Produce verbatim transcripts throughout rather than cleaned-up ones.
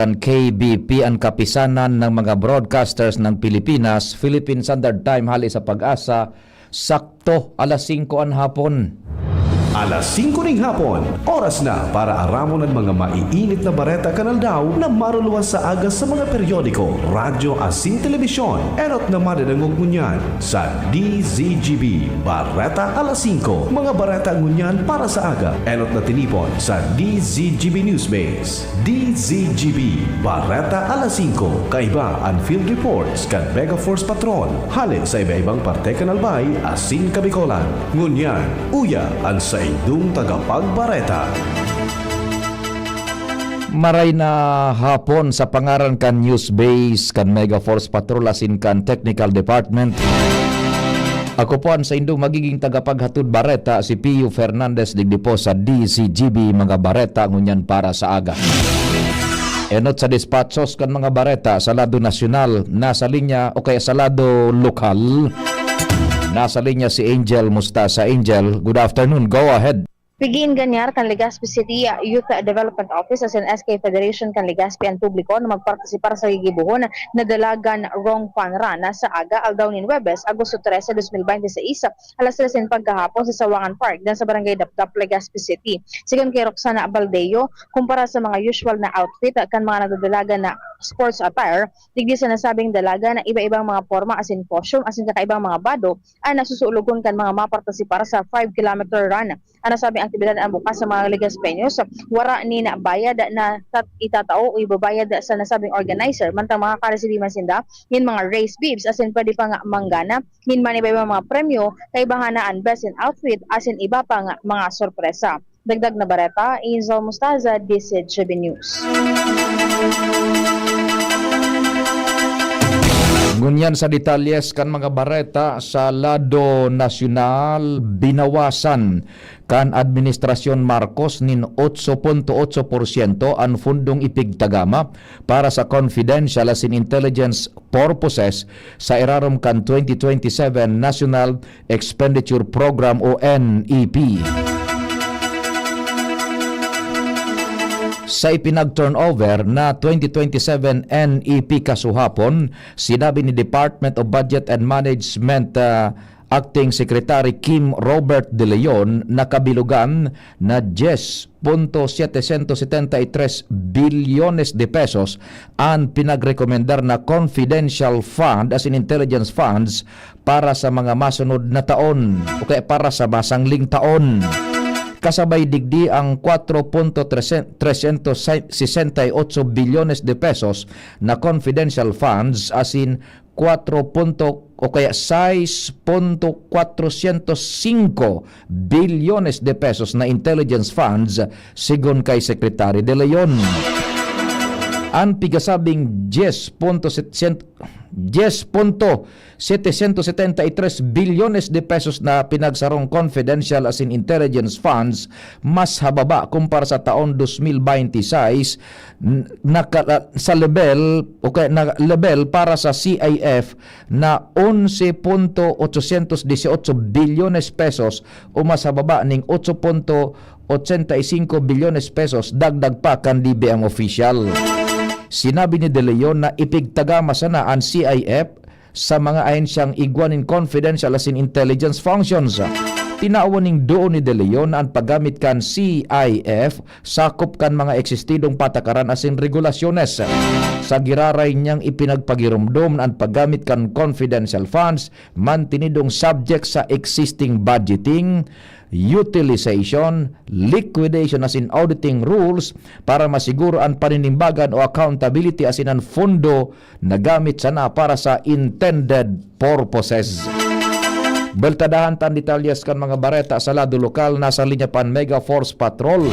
Kan K B P, ang Kapisanan ng mga Broadcasters ng Pilipinas, Philippine Standard Time, hali sa PAGASA, sakto alas singko an hapon. Alas singko ning hapon, oras na para aramon an mga maiinit na bareta kan aldaw na maruluwas sa aga sa mga periodiko, radyo asin telebisyon. Enot na madadangog ngunyan sa D Z G B Bareta alas singko. Mga bareta ngunyan para sa aga, enot na tinipon sa D Z G B Newsbase. D Z G B, Bareta alas singko, kaiba an field reports kan Mega Force Patrol, hale sa iba-ibang parte kan Albay asin Kabicolan. Ngunyan, uya an saindong tagapagbareta. Maray na hapon sa pangaran kan Newsbase, kan Mega Force Patrol asin kan Technical Department. Ako po an saindong magiging tagapaghatod bareta, si Pio Fernandez, digdi po sa D Z G B, mga bareta ngunyan para sa aga. Enot sa despatchos kan mga bareta sa lado nasyonal, nasa linya o kaya sa lado lokal. Nasa linya si Angel Mustasa. Angel, good afternoon. Go ahead. Pig-iinganyar kan Legazpi City Youth Development Office asin S K Federation kan Legazpi an publiko na magpartisipar sa gigibohon na Dalagan Rong Fun Run sa aga, aldaw nin Huwebes, Agosto trese, dos mil bente seis, alas tres nin pagkahapon sa Sawangan Park, diyan sa Barangay Dapdap, Legazpi City. Sigon kay Roxana Baldeo, kumpara sa mga usual na outfit kan mga nagdadalagan na sports attire, digdi sa nasabing dalagan na iba-ibang mga porma asin costume asin kakaibang mga bado an nasusulogon kan mga mapartisipar sa five kilometer run. An nasabing aktibidad an bukas sa mga Legazpeños, wara nin bayad na tat-, itatao o ibabayad sa nasabing organizer, mantang makakaresibi man sinda nin mga race bibs asin pwede pang manggana nin man iba-ibang mga premyo, kaibahan na an best in outfit asin iba pang mga sorpresa. Dagdag na bareta, Angel Mostaza, D Z G B News. Ngunyan sa detalyes kan mga bareta sa lado nasyonal, binawasan kan Administrasyon Marcos nin otso punto otso porsyento an fundong ipigtagama para sa confidential asin intelligence purposes sa irarom kan twenty twenty-seven National Expenditure Program o N E P. Sa ipinag-turnover na twenty twenty-seven N E P kasuhapon, sinabi ni Department of Budget and Management, ah, Acting Secretary Kim Robert De Leon na kabilugan na diyes punto setecientos setenta y tres bilyones de pesos an pinagrekomendar na confidential fund asin intelligence funds para sa mga masunod na taon o kaya para sa masangling taon. Kasabay digdi ang kwatro punto trescientos sesenta y ocho bilyones de pesos na confidential funds asin kwatro punto o kaya sais punto kwatrosyentos singko bilyones de pesos na intelligence funds, sigon kay Secretary De Leon. An pigasabing dyes punto setecientos, dyes punto setecientos setenta y tres bilyones de pesos na pinagsarong confidential asin intelligence funds mas hababa kumpara sa taon dos mil binte y seis, n-, naka-, sa level o kaya na level para sa C I F na onse punto ochocientos dieciocho bilyones pesos o mas hababa ning ocho punto ochenta y cinco bilyones pesos dagdag pa kan D B M official. Sinabi ni De Leon na ipigtagama sana an C I F sa mga ahensyang igwa nin confidential asin intelligence functions. Tinawan ning duon ni De Leon na an paggamit kan C I F sakop kan mga eksistidong patakaran asin regulasyones. Sa giraray niyang ipinagpagiromdom na an paggamit kan confidential funds mantinidong subject sa existing budgeting, utilization, liquidation asin auditing rules para masiguro an paninimbagan o accountability asin an pondo nagamit sana para sa intended purposes. Beltadahan tan detalyes kan mga bareta sa lado lokal, nasa linya pa an Mega Force Patrol.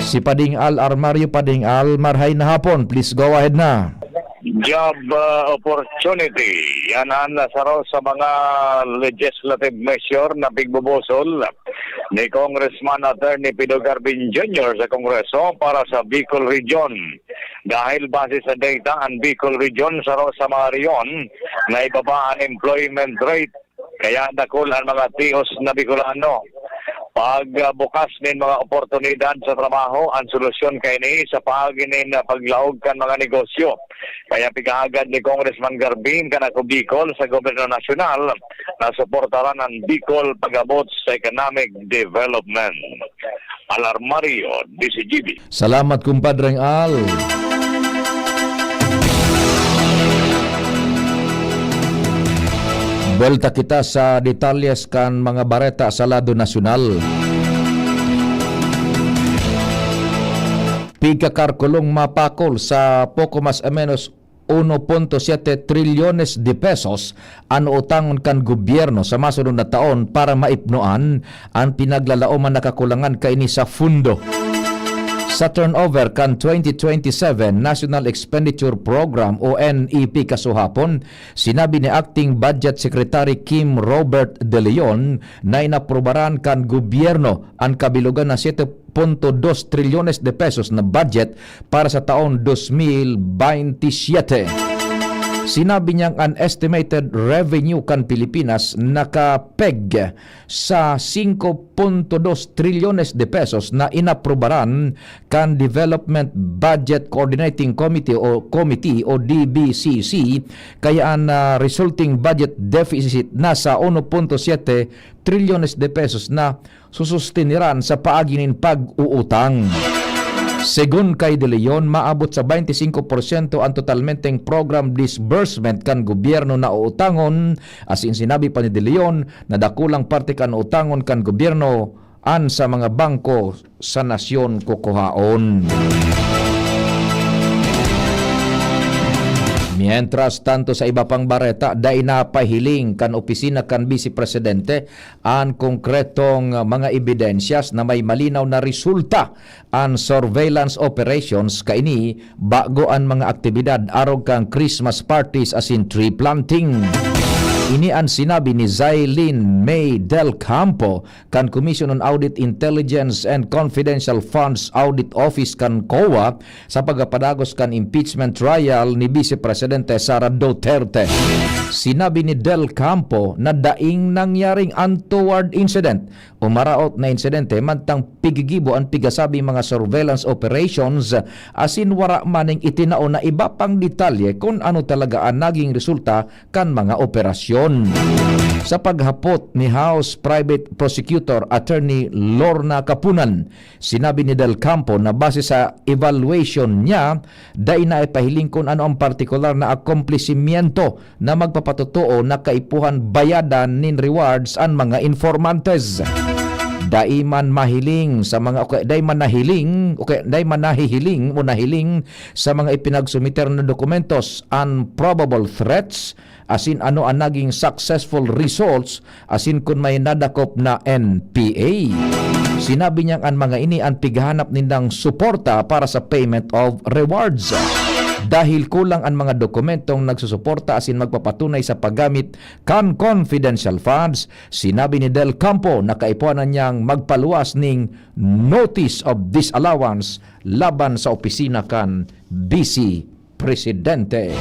Si Pading Al Armario. Pading Al, marhay na hapon. Please go ahead na. Job, ah, opportunity. Yan ang saro sa mga legislative measure na pigbubusol ni Congressman Attorney Pido Garbin Junior sa Kongreso para sa Bicol Region. Dahil base sa data, ang Bicol Region saro sa mga rehiyon na ibaba ang employment rate, kaya dakul ang mga tiyos na Bicolano. Pag, ah, bukas nin mga oportunidad sa trabaho, ang solusyon kaini sa paagi nin, ah, paglaog kan mga negosyo. Kaya pigahagad ni Congressman Garbin kan Ako Bicol sa gobyerno nasyonal na suportaran ang Bicol pag-abot sa economic development. Alarmario, D C G B. Salamat, kumpadreng Al. Buwelta kita sa detalles kan mga bareta sa lado nasyonal. Pigkakarkulong mapakol sa poko mas o menos uno punto siete trilyones de pesos an utangon kan gobyerno sa masunod na taon para maipnoan an pinaglalaoman na kakulangan kaini sa fundo. Sa turnover kan twenty twenty-seven National Expenditure Program o N E P kasuhapon, sinabi ni Acting Budget Secretary Kim Robert De Leon na inaprubaran kan gobyerno an kabilogan na siete punto dos trilyones de pesos na budget para sa taon dos mil baynte siyete. Sinabi niyang an estimated revenue kan Pilipinas nakapeg sa singko punto dos trilyones de pesos na inaprubaran kan Development Budget Coordinating Committee o Committee o D B C C, kaya an, ah, resulting budget deficit nasa uno punto siete trilyones de pesos na susustiniran sa paagi nin pag-uutang. Segun kay De Leon, maabot sa baynte singko porsyento an totalmenteng program disbursement kan gobyerno na uutangon, asin sinabi pa ni De Leon na dakulang parte kan utangon kan gobyerno an sa mga bangko sa nasyon kukuhaon. Mientras tanto, sa iba pang bareta, dai napahiling kan opisina kan Bise Presidente an konkretong mga ebidensyas na may malinaw na resulta an surveillance operations kaini bago an mga aktibidad arog kan Christmas parties asin tree planting. Ini an sinabi ni Zailin May Del Campo kan Commission on Audit, Intelligence and Confidential Funds Audit Office kan COA sa pagkapadagos kan impeachment trial ni Vice Presidente Sara Duterte. Sinabi ni Del Campo na daing nangyaring untoward incident o maraot na insidente mantang pigigibo an pigasabing mga surveillance operations, asin wara maning itinao na iba pang detalye kun ano talaga an naging resulta kan mga operasyon. Sa paghapot ni House Private Prosecutor Attorney Lorna Kapunan, sinabi ni Del Campo na base sa evaluation niya, dai na ipahiling kun ano ang partikular na akomplesimiento na magpapatotoo na kaipuhan bayadan nin rewards an mga informantes. Dai man mahiling sa mga, o kaya dai man nahiling, o kaya dai man nahihiling o nahiling sa mga ipinagsumiter na dokumentos an probable threats, asin ano an naging successful results, asin kun may nadakop na N P A. Sinabi niyang an mga ini an pighahanap nindang suporta para sa payment of rewards. Dahil kulang an mga dokumentong nagsusuporta asin magpapatunay sa paggamit kan confidential funds, sinabi ni Del Campo na kaipuhan na niyang magpaluwas ning notice of disallowance laban sa opisina kan Vice Presidente.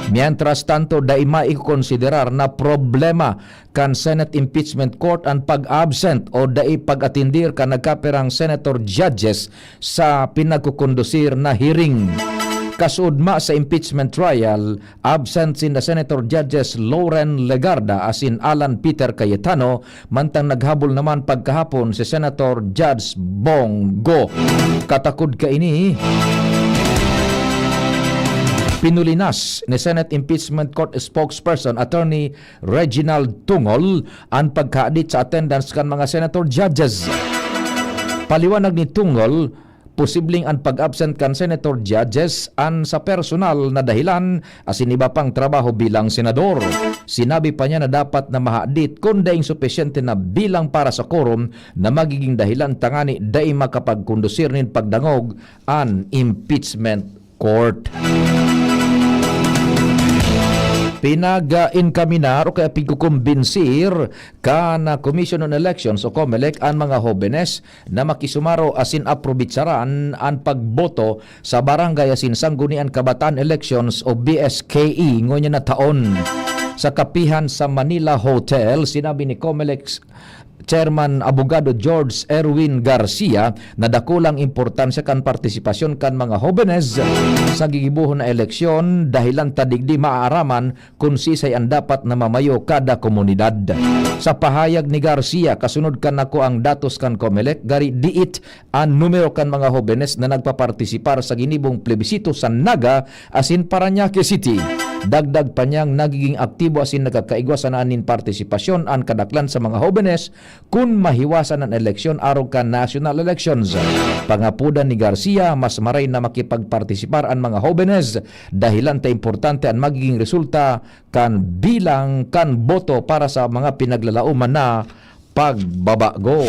Mientras tanto, dai maikokonsiderar na problema kan Senate Impeachment Court an pag-absent o dai pag-atindir kan nagkapirang senator judges sa pinagkukondusir na hearing. Kasuodma sa impeachment trial, absent sinda Senator Judges Loren Legarda asin Alan Peter Cayetano, mantang naghabol naman pagkahapon si Senator Judge Bong Go. Katakod kaini, pinulinas ni Senate Impeachment Court Spokesperson Attorney Reginald Tungol an pagkahadit sa attendance kan mga senator judges. Paliwanag ni Tungol, posibleng an pag-absent kan senator judges an sa personal na dahilan asin iba pang trabaho bilang senador. Sinabi pa niya na dapat na mahadit kun daing supisyente na bilang para sa quorum na magiging dahilan tangani dai makapagkondusir nin pagdangog an impeachment court. Pinag-inkaminar o kaya pigkukumbinsir kan Commission on Elections o COMELEC an mga hobenes na makisumaro asin aprobitsaran an pagboto sa Barangay asin Sangguniang Kabataan Elections o B S K E ngunyan na taon. sa kapihan sa Manila Hotel, sinabi ni Comelec Chairman Abogado George Erwin Garcia na dakulang importansya kan partisipasyon kan mga hobenes sa gigibohon na eleksyon, dahilan ta digdi maaaraman kun sisay an dapat na mamayo kada komunidad. Sa pahayag ni Garcia, kasunod kan nakuang datos kan Comelec, gari diit an numero kan mga hobenes na nagpapartisipar sa ginibong plebisito sa Naga asin Parañaque City. Dagdag pa niyang nagiging aktibo asin nagkakaigwa sana nin partisipasyon an kadaklan sa mga hobenes kun mahiwasan an eleksyon arog kan national elections. Pangapodan ni Garcia, mas maray na makipagpartisipar an mga hobenes, dahilan ta importante an magiging resulta kan bilang kan boto para sa mga pinaglalaoman na pagbabago.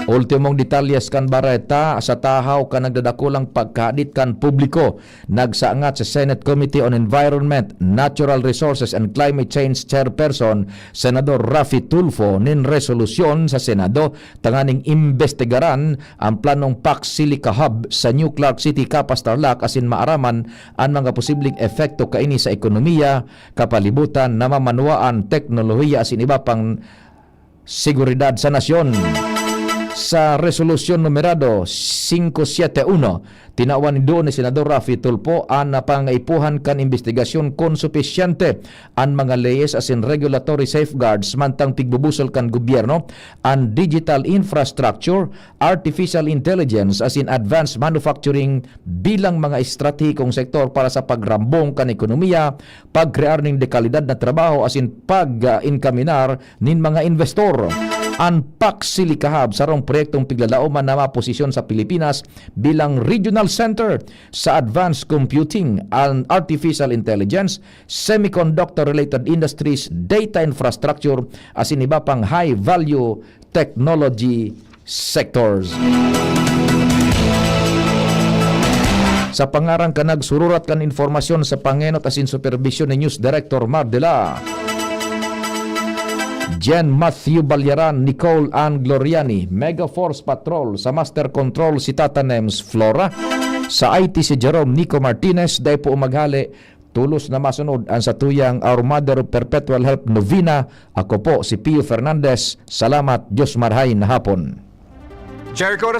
Ultimong detalyes kan bareta. Sa tahaw kan nagdadakulang pagkahadit kan publiko, nagsaangat sa Senate Committee on Environment, Natural Resources and Climate Change Chairperson, Senador Raffy Tulfo, nin resolusyon sa Senado tanganing imbestigaran ang planong Pax Silica Hub sa New Clark City, Capas, Tarlac, asin maaraman an mga posibleng epekto kaini sa ekonomiya, kapalibutan, namamanwaan, teknolohiya asin iba pang seguridad sa nasyon. Sa resolusyon numerado singko siyete uno, tinawan nin duon ni Senador Raffy Tulfo an pangaipuhan kan imbestigasyon kun supisyente an mga leyes asin regulatory safeguards mantang pigbubusol kan gobyerno an digital infrastructure, artificial intelligence asin advanced manufacturing bilang mga estratehikong sektor para sa pagrambong kan ekonomiya, pagkrear nin dekalidad na trabaho asin pag-inkaminar nin mga investor. An Pax Silica Hub, sarong proyektong piglalaoman na maposisyon sa Pilipinas bilang regional center sa advanced computing and artificial intelligence, semiconductor-related industries, data infrastructure, asin iba pang high-value technology sectors. Sa pangaran kan nagsururat kan impormasyon sa pangenot asin superbisyon ni News Director Mar de la Jen Matthew Balyaran, Nicole Ann Gloriani, Mega Force Patrol, sa Master Control si Tata Nems Flora, sa I T si Jerome Nico Martinez, dai po umaghali, tolos na masunod an satuyang Our Mother of Perpetual Help Novena. Ako po si Pio Fernandez. Salamat, Diyos marhay na hapon. Jericho